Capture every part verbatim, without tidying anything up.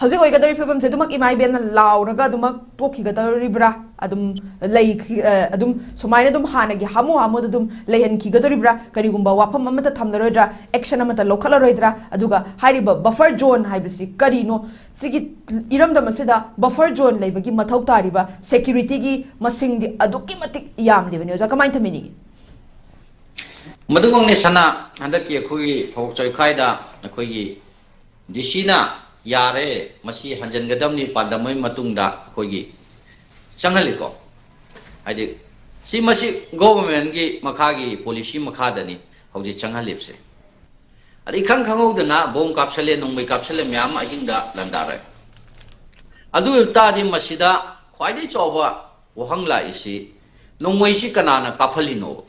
ꯍꯧꯖꯤꯛ ꯑꯣꯏꯒꯗꯧꯔꯤꯕ ꯐꯤꯕꯝꯁꯦ ꯑꯗꯨꯃꯛ ꯏꯃꯥ ꯏꯕꯦꯟꯅ ꯂꯥꯎꯔꯒ ꯑꯗꯨꯃꯛ ꯇꯣꯛꯈꯤꯒꯗꯧꯔꯤꯕ꯭ꯔꯥ? ꯑꯗꯨꯝ ꯂꯩꯈꯤ-, ꯑ, ꯑꯗꯨꯝ ꯁꯨꯃꯥꯏꯅ ꯑꯗꯨꯝ ꯍꯥꯟꯅꯒꯤ ꯍꯥꯃꯨ ꯍꯥꯃꯨꯗ ꯑꯗꯨꯝ ꯂꯩꯍꯟꯈꯤꯒꯗꯧꯔꯤꯕ꯭ꯔꯥ? ꯀꯔꯤꯒꯨꯝꯕ ꯋꯥꯐꯝ ꯑꯃꯠꯇ ꯊꯝꯂꯔꯣꯏꯗ꯭ꯔꯥ? Action ꯑꯃꯠꯇ ꯂꯧꯈꯠꯂꯔꯣꯏꯗ꯭ꯔꯥ? ꯑꯗꯨꯒ ꯍꯥꯏꯔꯤꯕ buffer zone ꯍꯥꯏꯕꯁꯤ ꯀꯔꯤꯅꯣ? ꯁꯤꯒꯤ ꯏꯔꯝꯗꯝ ꯑꯁꯤꯗ buffer zone ꯂꯩꯕꯒꯤ ꯃꯊꯧ ꯇꯥꯔꯤꯕ securityꯒꯤ ꯃꯁꯤꯡꯗꯤ ꯑꯗꯨꯛꯀꯤ ꯃꯇꯤꯛ ꯌꯥꯝꯂꯤꯕꯅꯤ꯫ ꯑꯣꯖꯥ, ꯀꯃꯥꯏꯅ ꯊꯝꯕꯤꯅꯤꯡꯉꯤ? ꯃꯗꯨꯃꯛꯅꯤ ꯁꯅꯥ, ꯍꯟꯗꯛꯀꯤ ꯑꯩꯈꯣꯏꯒꯤ ꯊꯧ ꯆꯣꯏꯈꯥꯏꯗ ꯑꯩꯈꯣꯏꯒꯤ ꯗꯤ ꯁꯤꯅ ꯌꯥꯔꯦ, ꯃꯁꯤ ꯍꯟꯖꯤꯟꯒꯗꯕꯅꯤ, ꯄꯥꯟꯗꯝ ꯑꯃꯒꯤ ꯃꯇꯨꯡꯗ ꯑꯩꯈꯣꯏꯒꯤ ꯆꯪꯍꯜꯂꯤꯀꯣ꯫ ꯍꯥꯏꯗꯤ ꯁꯤ ꯃꯁꯤ governmentꯀꯤ ꯃꯈꯥꯒꯤ policy ꯃꯈꯥꯗꯅꯤ ꯍꯧꯖꯤꯛ ꯆꯪꯍꯜꯂꯤꯕꯁꯦ꯫ ꯑꯗ ꯏꯈꯪ ꯈꯪꯍꯧꯗꯅ ꯕꯣꯝ ꯀꯥꯞꯁꯜꯂꯦ, ꯅꯣꯡꯃꯩ ꯀꯥꯞꯁꯜꯂꯦ, ꯃꯌꯥꯝ ꯑꯃ ꯑꯍꯤꯡꯗ ꯂꯥꯟꯗꯥꯔꯦ꯫ ꯑꯗꯨ ꯑꯣꯏꯕ ꯇꯥꯔꯗꯤ ꯃꯁꯤꯗ ꯈ꯭ꯋꯥꯏꯗꯒꯤ ꯆꯥꯎꯕ ꯋꯥꯍꯪ ꯂꯥꯛꯏꯁꯤ, ꯅꯣꯡꯃꯩꯁꯤ ꯀꯅꯥꯅ ꯀꯥꯞꯍꯜꯂꯤꯅꯣꯕ?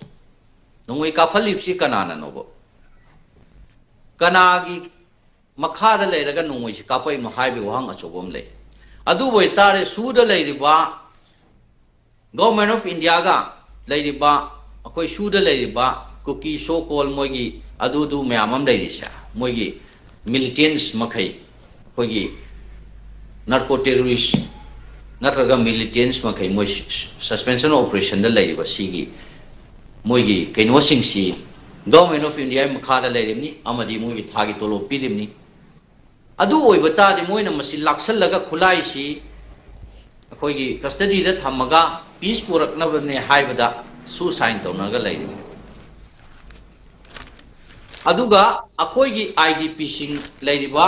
ꯅꯣꯡꯃꯩ ꯀꯥꯞꯍꯜꯂꯤꯕꯁꯤ ꯀꯅꯥꯅꯅꯣꯕ? ꯀꯅꯥꯒꯤ ꯃꯈꯥꯗ ꯂꯩꯔꯒ ꯅꯣꯡꯃꯩꯁꯤ ꯀꯥꯞꯄꯛꯏꯅꯣ ꯍꯥꯏꯕꯒꯤ ꯋꯥꯍꯪ ꯑꯆꯧꯕ ꯑꯃ ꯂꯩ꯫ ꯑꯗꯨ ꯑꯣꯏꯇꯥꯔꯦ, ꯁꯨꯗ ꯂꯩꯔꯤꯕ Government of Indiaꯒ ꯂꯩꯔꯤꯕ, ꯑꯩꯈꯣꯏ ꯁꯨꯗ ꯂꯩꯔꯤꯕ ꯀꯨꯀꯤ, so called ꯃꯣꯏꯒꯤ ꯑꯗꯨꯗꯨ ꯃꯌꯥꯝ ꯑꯃ ꯂꯩꯔꯤꯁꯦ, ꯃꯣꯏꯒꯤ militants ꯃꯈꯩ, ꯑꯩꯈꯣꯏꯒꯤ narco terrorist ꯅꯠꯇ꯭ꯔꯒ militants ꯃꯈꯩ, ꯃꯣꯏ suspension operationꯗ ꯂꯩꯔꯤꯕ ꯁꯤꯒꯤ ꯃꯣꯏꯒꯤ ꯀꯩꯅꯣꯁꯤꯡꯁꯤ Government of Indiaꯒꯤ ꯃꯈꯥꯗ ꯂꯩꯔꯤꯕꯅꯤ ꯑꯃꯗꯤ ꯃꯣꯏꯒꯤ ꯊꯥꯒꯤ ꯇꯣꯂꯣꯞ ꯄꯤꯔꯤꯕꯅꯤ꯫ ꯑꯗꯨ ꯑꯣꯏꯕ ꯇꯥꯔꯗꯤ ꯃꯣꯏꯅ ꯃꯁꯤ ꯂꯥꯛꯁꯜꯂꯒ ꯈꯨꯠꯂꯥꯏꯁꯤ ꯑꯩꯈꯣꯏꯒꯤ custodyꯗ ꯊꯝꯃꯒ peace ꯄꯨꯔꯛꯅꯕꯅꯦ ꯍꯥꯏꯕꯗ ꯁꯨ sign ꯇꯧꯅꯔꯒ ꯂꯩꯔꯤꯕꯅꯤ꯫ ꯑꯗꯨꯒ ꯑꯩꯈꯣꯏꯒꯤ IDPꯁꯤꯡ ꯂꯩꯔꯤꯕ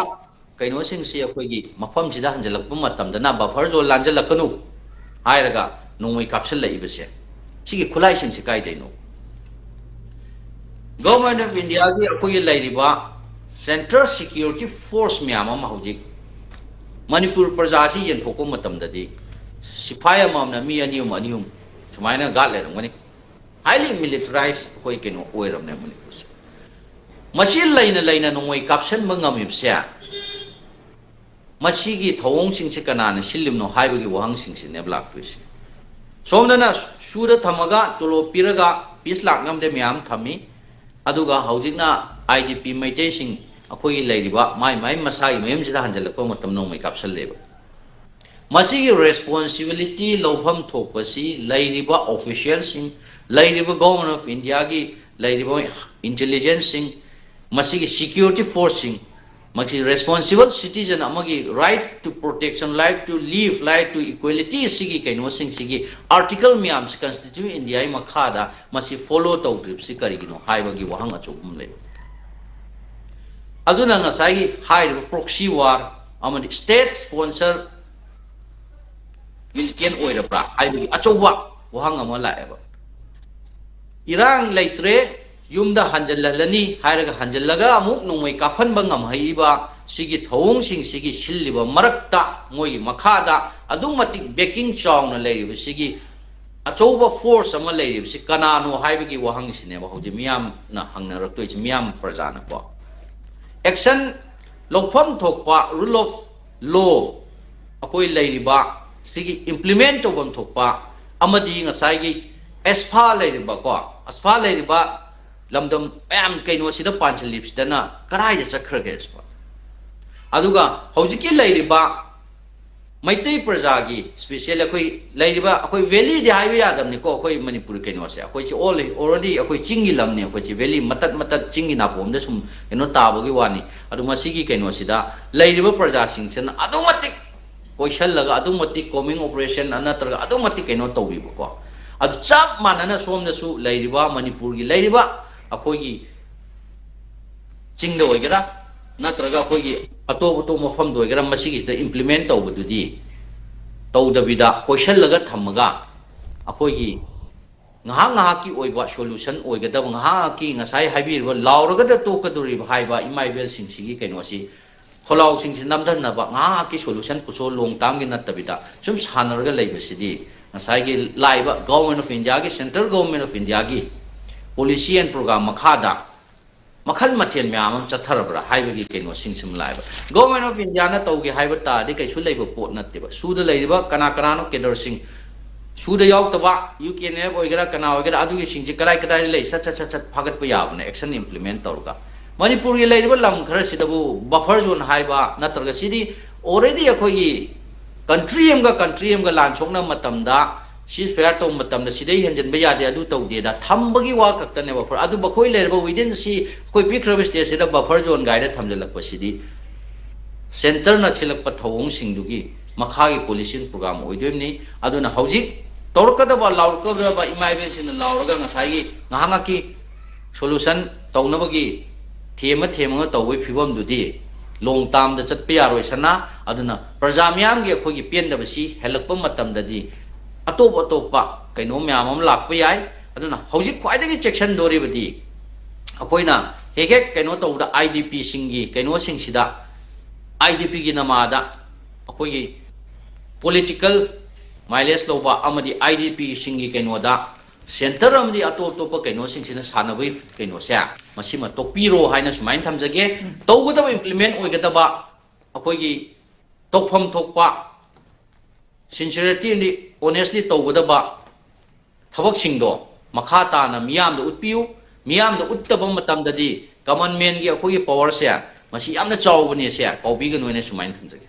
ꯀꯩꯅꯣꯁꯤꯡꯁꯤ ꯑꯩꯈꯣꯏꯒꯤ ꯃꯐꯝꯁꯤꯗ ꯍꯟꯖꯤꯜꯂꯛꯄ ꯃꯇꯝꯗꯅ buffer zone ꯂꯥꯟꯖꯜꯂꯛꯀꯅꯨ ꯍꯥꯏꯔꯒ ꯅꯣꯡꯃꯩ ꯀꯥꯞꯁꯤꯜꯂꯛꯏꯕꯁꯦ, ꯁꯤꯒꯤ ꯈꯨꯠꯂꯥꯏꯁꯤꯡꯁꯤ ꯀꯥꯏꯗꯩꯅꯣ? Government of Indiaꯒꯤ ꯑꯩꯈꯣꯏꯒꯤ ꯂꯩꯔꯤꯕ central security force ꯃꯌꯥꯝ ꯑꯃ ꯍꯧꯖꯤꯛ ꯃꯅꯤꯄꯨꯔ ꯄ꯭ꯔꯖꯥꯁꯤ ꯌꯦꯟꯊꯣꯛꯄ ꯃꯇꯝꯗꯗꯤ ꯁꯤꯐꯥꯏ ꯑꯃꯃꯝꯅ ꯃꯤ ꯑꯅꯤ ꯑꯍꯨꯝ, ꯑꯅꯤ ꯑꯍꯨꯝ ꯁꯨꯃꯥꯏꯅ guard ꯂꯩꯔꯝꯒꯅꯤ꯫ Highly militarized ꯑꯩꯈꯣꯏ ꯀꯩꯅꯣ ꯑꯣꯏꯔꯕꯅꯦ ꯃꯅꯤꯄꯨꯔꯁꯦ꯫ ꯃꯁꯤ ꯂꯩꯅ ꯂꯩꯅ ꯅꯣꯡꯃꯩ ꯀꯥꯞꯁꯤꯟꯕ ꯉꯝꯃꯤꯕꯁꯦ, ꯃꯁꯤꯒꯤ ꯊꯧꯑꯣꯡꯁꯤꯡꯁꯦ ꯀꯅꯥꯅ ꯁꯤꯜꯂꯤꯕꯅꯣ ꯍꯥꯏꯕꯒꯤ ꯋꯥꯍꯪꯁꯤꯡꯁꯤꯅꯦꯕ ꯂꯥꯛꯇꯣꯏꯁꯦ꯫ ꯁꯣꯝꯗꯅ ꯁꯨꯗ ꯊꯝꯃꯒ ꯇꯣꯂꯣꯞ ꯄꯤꯔꯒ peace ꯂꯥꯛꯅꯕꯗ ꯃꯌꯥꯝ ꯊꯝꯃꯤ, ꯑꯗꯨꯒ ꯍꯧꯖꯤꯛꯅ IDP ꯃꯩꯇꯩꯁꯤꯡ ꯑꯩꯈꯣꯏꯒꯤ ꯂꯩꯔꯤꯕ ꯃꯥꯏ ꯃꯥꯏ ꯃꯁꯥꯒꯤ ꯃꯌꯨꯝꯁꯤꯗ ꯍꯟꯖꯜꯂꯛꯄ ꯃꯇꯝ ꯅꯣꯡꯃꯩ ꯀꯥꯞꯁꯜꯂꯦꯕ꯫ ꯃꯁꯤꯒꯤ ꯔꯦꯁꯄꯣꯟꯁꯤꯕꯤꯂꯤꯇꯤ ꯂꯧꯐꯝ ꯊꯣꯛꯄꯁꯤ ꯂꯩꯔꯤꯕ ꯑꯣꯐꯤꯁꯤꯌꯦꯜꯁꯤꯡ, ꯂꯩꯔꯤꯕ ꯒꯣꯚꯔꯟꯃꯦꯟ ꯑꯣꯐ ꯏꯟꯗꯤꯌꯥꯒꯤ ꯂꯩꯔꯤꯕ ꯏꯟꯇꯦꯂꯤꯖꯦꯟꯁꯁꯤꯡ, ꯃꯁꯤꯒꯤ ꯁꯤꯀ꯭ꯌꯨꯔꯤꯇꯤ ꯐꯣꯔꯁꯁꯤꯡ, ꯃꯁꯤ ꯔꯦꯁꯄꯣꯟꯁꯤꯕꯜ ꯁꯤꯇꯤꯖꯟ ꯑꯃꯒꯤ right to protection, right to life, right to equality ꯑꯁꯤꯒꯤ ꯀꯩꯅꯣꯁꯤꯡꯁꯤꯒꯤ ꯑꯥꯔꯇꯤꯀꯜ ꯃꯌꯥꯝꯁꯤ ꯀꯟꯁꯇꯤꯇ꯭ꯌꯨꯁꯟ ꯏꯟꯗꯤꯌꯥꯒꯤ ꯃꯈꯥꯗ ꯃꯁꯤ ꯐꯣꯂꯣ ꯇꯧꯗ꯭ꯔꯤꯕꯁꯤ ꯀꯔꯤꯒꯤꯅꯣ ꯍꯥꯏꯕꯒꯤ ꯋꯥꯍꯪ ꯑꯆꯧꯕ ꯑꯃ ꯂꯩ꯫ ꯑꯗꯨꯅ ꯉꯁꯥꯏꯒꯤ ꯍꯥꯏꯔꯤꯕ ꯄ꯭ꯔꯣꯛꯁꯤ ꯋꯥꯔ ꯑꯃꯗꯤ ꯁ꯭ꯇꯦꯠ ꯁ꯭ꯄꯣꯟꯁꯔ ꯃꯤꯂꯤꯇꯦꯟ ꯑꯣꯏꯔꯕ꯭ꯔꯥ ꯍꯥꯏꯕꯒꯤ ꯑꯆꯧꯕ ꯋꯥꯍꯪ ꯑꯃ ꯂꯥꯛꯑꯦꯕ꯫ ꯏꯔꯥꯡ ꯂꯩꯇ꯭ꯔꯦ, ꯌꯨꯝꯗ ꯍꯟꯖꯜꯍꯜꯂꯅꯤ ꯍꯥꯏꯔꯒ ꯍꯟꯖꯜꯂꯒ ꯑꯃꯨꯛ ꯅꯣꯡꯃꯩ ꯀꯥꯞꯍꯟꯕ ꯉꯝꯍꯜꯂꯤꯕ ꯁꯤꯒꯤ ꯊꯧꯑꯣꯡꯁꯤꯡꯁꯤꯒꯤ ꯁꯤꯜꯂꯤꯕ ꯃꯔꯛꯇ, ꯃꯣꯏꯒꯤ ꯃꯈꯥꯗ ꯑꯗꯨꯛ ꯃꯇꯤꯛ ꯕꯦꯀꯤꯡ ꯆꯥꯎꯅ ꯂꯩꯔꯤꯕꯁꯤꯒꯤ ꯑꯆꯧꯕ ꯐꯣꯔꯁ ꯑꯃ ꯂꯩꯔꯤꯕꯁꯤ ꯀꯅꯥꯅꯣ ꯍꯥꯏꯕꯒꯤ ꯋꯥꯍꯪꯁꯤꯅꯦꯕ ꯍꯧꯖꯤꯛ ꯃꯤꯌꯥꯝꯅ ꯍꯪꯅꯔꯛꯇꯣꯏꯁꯤ, ꯃꯤꯌꯥꯝ ꯄ꯭ꯔꯖꯥꯅꯀꯣ꯫ ꯑꯦꯛꯁꯟ ꯂꯧꯐꯝ ꯊꯣꯛꯄ, ꯔꯨꯜ ꯑꯣꯐ ꯂꯣ ꯑꯩꯈꯣꯏ ꯂꯩꯔꯤꯕ ꯁꯤꯒꯤ ꯏꯝꯄ꯭ꯂꯤꯃꯦꯟ ꯇꯧꯐꯝ ꯊꯣꯛꯄ, ꯑꯃꯗꯤ ꯉꯁꯥꯏꯒꯤ ꯑꯦꯁꯐꯥ ꯂꯩꯔꯤꯕꯀꯣ, ꯑꯁꯐꯥ ꯂꯩꯔꯤꯕ ꯂꯝꯗꯝ ꯃꯌꯥꯝ ꯀꯩꯅꯣꯁꯤꯗ ꯄꯥꯟꯁꯤꯜꯂꯤꯕꯁꯤꯗꯅ ꯀꯗꯥꯏꯗ ꯆꯠꯈ꯭ꯔꯒꯦ ꯑꯁꯤꯕꯣ? ꯑꯗꯨꯒ ꯍꯧꯖꯤꯛꯀꯤ ꯂꯩꯔꯤꯕ ꯃꯩꯇꯩ ꯄ꯭ꯔꯖꯥꯒꯤ, ꯏꯁꯄꯤꯁꯦꯜ ꯑꯩꯈꯣꯏ ꯂꯩꯔꯤꯕ, ꯑꯩꯈꯣꯏ ꯚꯦꯂꯤꯗꯤ ꯍꯥꯏꯕ ꯌꯥꯗꯕꯅꯤꯀꯣ, ꯑꯩꯈꯣꯏ ꯃꯅꯤꯄꯨꯔ ꯀꯩꯅꯣꯁꯦ, ꯑꯩꯈꯣꯏꯁꯦ ꯑꯣꯜ ꯑꯣꯜꯔꯦꯗꯤ ꯑꯩꯈꯣꯏ ꯆꯤꯡꯒꯤ ꯂꯝꯅꯤ, ꯑꯩꯈꯣꯏꯁꯦ ꯚꯦꯂꯤ ꯃꯇꯠ ꯃꯇꯠ ꯆꯤꯡꯒꯤ ꯅꯥꯄꯣꯝꯗ ꯁꯨꯝ ꯀꯩꯅꯣ ꯇꯥꯕꯒꯤ ꯋꯥꯅꯤ꯫ ꯑꯗꯨ ꯃꯁꯤꯒꯤ ꯀꯩꯅꯣꯁꯤꯗ ꯂꯩꯔꯤꯕ ꯄ꯭ꯔꯖꯥꯁꯤꯡꯁꯤꯅ ꯑꯗꯨꯛ ꯃꯇꯤꯛ ꯀꯣꯏꯁꯜꯂꯒ, ꯑꯗꯨꯛ ꯃꯇꯤꯛ ꯀꯣꯃꯤꯡ ꯑꯣꯄꯔꯦꯁꯟ ꯅꯠꯇ꯭ꯔꯒ ꯑꯗꯨꯛ ꯃꯇꯤꯛ ꯀꯩꯅꯣ ꯇꯧꯕꯤꯕꯀꯣ꯫ ꯑꯗꯨ ꯆꯞ ꯃꯥꯟꯅꯅ ꯁꯣꯝꯗꯁꯨ ꯂꯩꯔꯤꯕ ꯃꯅꯤꯄꯨꯔꯒꯤ ꯂꯩꯔꯤꯕ ꯑꯩꯈꯣꯏꯒꯤ ꯆꯤꯡꯗ ꯑꯣꯏꯒꯦꯔꯥ, ꯅꯠꯇ꯭ꯔꯒ ꯑꯩꯈꯣꯏꯒꯤ ꯑꯇꯣꯞ ꯑꯇꯣꯞꯄ ꯃꯐꯝꯗ ꯑꯣꯏꯒꯦꯔꯥ, ꯃꯁꯤꯒꯤꯁꯤꯗ ꯏꯝꯄ꯭ꯂꯤꯃꯦꯟ ꯇꯧꯕꯗꯨꯗꯤ ꯇꯧꯗꯕꯤꯗ ꯀꯣꯏꯁꯜꯂꯒ ꯊꯝꯃꯒ, ꯑꯩꯈꯣꯏꯒꯤ ꯉꯥꯏꯍꯥꯛ ꯉꯥꯏꯍꯥꯛꯀꯤ ꯑꯣꯏꯕ ꯁꯣꯂꯨꯁꯟ ꯑꯣꯏꯒꯗꯕ, ꯉꯥꯏꯍꯥꯛ ꯉꯥꯏꯍꯥꯛꯀꯤ ꯉꯁꯥꯏ ꯍꯥꯏꯕꯤꯔꯤꯕ ꯂꯥꯎꯔꯒꯗ ꯇꯣꯛꯀꯗꯧꯔꯤꯕ ꯍꯥꯏꯕ ꯏꯃꯥ ꯏꯕꯦꯜꯁꯤꯡꯁꯤꯒꯤ ꯀꯩꯅꯣꯁꯤ, ꯈꯣꯜꯂꯥꯎꯁꯤꯡꯁꯤ ꯅꯝꯊꯅꯕ ꯉꯥꯏꯍꯥꯛ ꯉꯥꯏꯍꯥꯛꯀꯤ ꯁꯣꯂꯨꯁꯟ ꯄꯨꯊꯣꯛꯑ ꯂꯣꯡ ꯇꯥꯝꯒꯤ ꯅꯠꯇꯕꯤꯗ ꯁꯨꯝ ꯁꯥꯟꯅꯔꯒ ꯂꯩꯕꯁꯤꯗꯤ ꯉꯁꯥꯏꯒꯤ ꯂꯥꯛꯏꯕ ꯒꯣꯚꯔꯟꯃꯦꯟ ꯑꯣꯐ ꯏꯟꯗꯤꯌꯥꯒꯤ, ꯁꯦꯟꯇ꯭ꯔꯦꯜ ꯒꯣꯚꯔꯟꯃꯦꯟ ꯑꯣꯐ ꯏꯟꯗꯤꯌꯥꯒꯤ ꯄꯣꯂꯤꯁꯤ ꯑꯦꯟ ꯄ꯭ꯔꯣꯒ꯭ꯔꯥꯝ ꯃꯈꯥꯗ ꯃꯈꯜ ꯃꯊꯦꯜ ꯃꯌꯥꯝ ꯑꯃ ꯆꯠꯊꯔꯕ꯭ꯔꯥ ꯍꯥꯏꯕꯒꯤ ꯀꯩꯅꯣꯁꯤꯡꯁꯤꯃ ꯂꯥꯛꯑꯦꯕ꯫ ꯒꯣꯚꯔꯟꯃꯦꯟ ꯑꯣꯐ ꯏꯟꯗꯤꯌꯥꯅ ꯇꯧꯒꯦ ꯍꯥꯏꯕ ꯇꯥꯔꯗꯤ ꯀꯩꯁꯨ ꯂꯩꯕ ꯄꯣꯠ ꯅꯠꯇꯦꯕ꯫ ꯁꯨꯗ ꯂꯩꯔꯤꯕ ꯀꯅꯥ ꯀꯅꯥꯅꯣ ꯀꯦꯗꯔꯁꯤꯡ, ꯁꯨꯗ ꯌꯥꯎꯗꯕ ꯌꯨ ꯀꯦ ꯑꯦꯟ ꯑꯦꯐ ꯑꯣꯏꯒꯦꯔꯥ ꯀꯅꯥ ꯑꯣꯏꯒꯦꯔꯥ, ꯑꯗꯨꯒꯤꯁꯤꯡꯁꯤ ꯀꯗꯥꯏ ꯀꯗꯥꯏꯗ ꯂꯩ ꯁꯠ ꯁꯠ ꯁꯠ ꯁꯠ ꯐꯥꯒꯠꯄ ꯌꯥꯕꯅꯦ ꯑꯦꯛꯁꯟ ꯏꯝꯄ꯭ꯂꯤꯃꯦꯟ ꯇꯧꯔꯒ꯫ ꯃꯅꯤꯄꯨꯔꯒꯤ ꯂꯩꯔꯤꯕ ꯂꯝ ꯈꯔꯁꯤꯗꯕꯨ ꯕꯐꯔ ꯖꯣꯟ ꯍꯥꯏꯕ ꯅꯠꯇ꯭ꯔꯒ ꯁꯤꯗꯤ already ꯑꯩꯈꯣꯏꯒꯤ ꯀꯟꯇ꯭ꯔꯤ ꯑꯃꯒ ꯀꯟꯇ꯭ꯔꯤ ꯑꯃꯒ ꯂꯥꯟ ꯁꯣꯛꯅꯕ ꯃꯇꯝꯗ, ꯁꯤꯖ ꯐꯌꯥꯔ ꯇꯧꯕ ꯃꯇꯝꯗ ꯁꯤꯗꯩ ꯍꯦꯟꯖꯟꯕ ꯌꯥꯗꯦ, ꯑꯗꯨ ꯇꯧꯗꯦꯗ ꯊꯝꯕꯒꯤ ꯋꯥ ꯈꯛꯇꯅꯦ ꯕꯐꯔ꯫ ꯑꯗꯨ ꯃꯈꯣꯏ ꯂꯩꯔꯤꯕ within ꯁꯤ ꯑꯩꯈꯣꯏ ꯄꯤꯛꯈ꯭ꯔꯕ ꯁ꯭ꯇꯦꯠꯁꯤꯗ ꯕꯐꯔ ꯖꯣꯟ ꯀꯥꯏꯅ ꯊꯝꯖꯤꯜꯂꯛꯄꯁꯤꯗꯤ ꯁꯦꯟꯇꯔꯅ ꯁꯤꯜꯂꯛꯄ ꯊꯧꯑꯣꯡꯁꯤꯡꯗꯨꯒꯤ ꯃꯈꯥꯒꯤ ꯄꯣꯂꯤꯁꯤ ꯄ꯭ꯔꯣꯒ꯭ꯔꯥꯝ ꯑꯣꯏꯗꯣꯏꯕꯅꯤ꯫ ꯑꯗꯨꯅ ꯍꯧꯖꯤꯛ ꯇꯧꯔꯛꯀꯗꯕ, ꯂꯥꯎꯔꯛꯀꯗꯕ ꯏꯃꯥ ꯏꯕꯦꯟꯁꯤꯡꯅ ꯂꯥꯎꯔꯒ ꯉꯁꯥꯏꯒꯤ ꯉꯥꯏꯍꯥꯛ ꯉꯥꯏꯍꯥꯛꯀꯤ ꯁꯣꯂꯨꯁꯟ ꯇꯧꯅꯕꯒꯤ ꯊꯦꯝꯃ ꯊꯦꯝꯃꯒ ꯇꯧꯕꯒꯤ ꯐꯤꯕꯝꯗꯨꯗꯤ ꯂꯣꯡ ꯇꯥꯝꯗ ꯆꯠꯄ ꯌꯥꯔꯣꯏ ꯁꯅꯥ꯫ ꯑꯗꯨꯅ ꯄ꯭ꯔꯖꯥ ꯃꯤꯌꯥꯝꯒꯤ ꯑꯩꯈꯣꯏꯒꯤ ꯄꯦꯟꯗꯕꯁꯤ ꯍꯦꯜꯂꯛꯄ ꯃꯇꯝꯗꯗꯤ ꯑꯇꯣꯞ ꯑꯇꯣꯞꯄ ꯀꯩꯅꯣ ꯃꯌꯥꯝ ꯑꯃ ꯂꯥꯛꯄ ꯌꯥꯏ꯫ ꯑꯗꯨꯅ ꯍꯧꯖꯤꯛ ꯈ꯭ꯋꯥꯏꯗꯒꯤ ꯆꯦꯛꯁꯤꯟꯗꯣꯔꯤꯕꯗꯤ ꯑꯩꯈꯣꯏꯅ ꯍꯦꯛ ꯍꯦꯛ ꯀꯩꯅꯣ ꯇꯧꯕꯗ, IDPꯁꯤꯡꯒꯤ ꯀꯩꯅꯣꯁꯤꯡꯁꯤꯗ, IDPꯒꯤ ꯅꯃꯥꯗ ꯑꯩꯈꯣꯏꯒꯤ ꯄꯣꯂꯤꯇꯤꯀꯦꯜ ꯃꯥꯏꯂꯦꯖ ꯂꯧꯕ ꯑꯃꯗꯤ IDPꯁꯤꯡꯒꯤ ꯀꯩꯅꯣꯗ ꯁꯦꯟꯇꯔ ꯑꯃꯗꯤ ꯑꯇꯣꯞ ꯑꯇꯣꯞꯄ ꯀꯩꯅꯣꯁꯤꯡꯁꯤꯅ ꯁꯥꯟꯅꯕꯒꯤ ꯀꯩꯅꯣꯁꯦ, ꯃꯁꯤꯃ ꯇꯣꯛꯄꯤꯔꯣ ꯍꯥꯏꯅ ꯁꯨꯃꯥꯏꯅ ꯊꯝꯖꯒꯦ꯫ ꯇꯧꯒꯗꯕ, ꯏꯝꯄ꯭ꯂꯤꯃꯦꯟ ꯑꯣꯏꯒꯗꯕ, ꯑꯩꯈꯣꯏꯒꯤ ꯇꯧꯐꯝ ꯊꯣꯛꯄ, ꯁꯤꯟꯁꯤꯌꯔꯤꯇꯤ ꯑꯃꯗꯤ ꯑꯣꯅꯦꯁꯂꯤ ꯇꯧꯒꯗꯕ ꯊꯕꯛꯁꯤꯡꯗꯣ ꯃꯈꯥ ꯇꯥꯅ ꯃꯤꯌꯥꯝꯗ ꯎꯠꯄꯤꯌꯨ꯫ ꯃꯤꯌꯥꯝꯗ ꯎꯠꯇꯕ ꯃꯇꯝꯗꯗꯤ ꯀꯃꯟ ꯃꯦꯟꯒꯤ ꯑꯩꯈꯣꯏꯒꯤ ꯄꯋꯥꯔꯁꯦ ꯃꯁꯤ ꯌꯥꯝꯅ ꯆꯥꯎꯕꯅꯦ, ꯁꯦ ꯀꯥꯎꯕꯤꯒꯅꯨ ꯍꯥꯏꯅ ꯁꯨꯃꯥꯏꯅ ꯊꯝꯖꯒꯦ꯫